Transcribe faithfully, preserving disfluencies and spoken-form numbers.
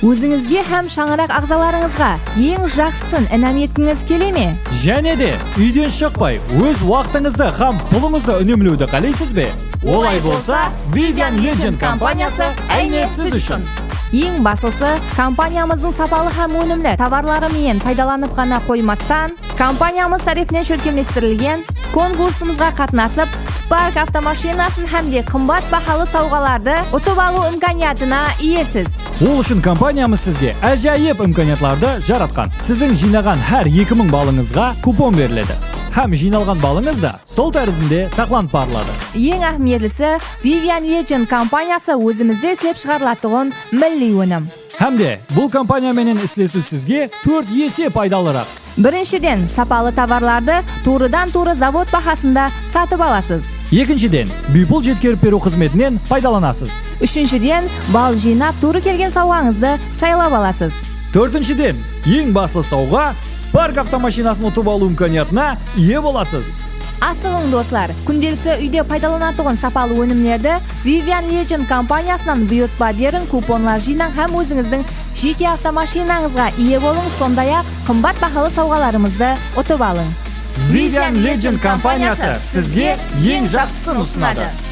Ózińizge hám shańaraq aǵzalarıńızǵa eń jaqsısın inam etkińiz kele me? Jáne de, úyden shıqpay, óz waqtıńızdı hám pulıńızdı únemlewdi qáleysiz be? Olay bolsa, Vivian Legend kompaniyası áyne siz ushın! Eń baslısı, kompaniyamızdıń sapalı hám ónimli tovarları menen paydalanıp ǵana qoymastan, kompaniyamız tárepinen shólkemlestirilgen konkursımızǵa qatnasıp, Spark avtomashinasın hám de qımbat bahalı sawǵalardı utıp alıw imkaniyatına iyesiz. Ol ushın kompaniyamız sizge ájayıp imkaniyatlardı jaratqan. Siziń jıynaǵan hár eki mıń balıńızǵa kupon beriledi. Hám jıynalǵan balıńız da sol tárizinde saqlanıp barıladı. Eń áhmiyetlisi, Vivian Legend kompaniyası ózimizde islep shıǵarılatuǵın milliy ónim. Hám de bul kompaniya menen islesiw sizge tórt ese paydalıraq. Birinshiden, sapalı tovarlardı tuwrıdan-tuwrı zavod bahasında satıp alasız. Ekinshiden, biypul jetkerip beriw xızmetinen paydalanasız. Úshinshiden, bal jıynap, tuwrı kelgen sawǵańızdı saylap alasız. Tórtinshiden, eń baslı sawǵa, Spark avtomashinasın utıp alıw imkaniyatına iye bolasız. Asıǵıń, doslar, kúndelikli úyde paydalanatuǵın sapalı ónimlerdi Vivian Legend kompaniyasınan buyırtpa beriń, kuponlar jıynań hám ózińizdiń jeke avtomashinańızǵa iye bolıń, sonday-aq, qımbat bahalı sawǵalarımızdı utıp alıń. Vivian Legend kompaniyası sizge eń jaqsısın usınadı.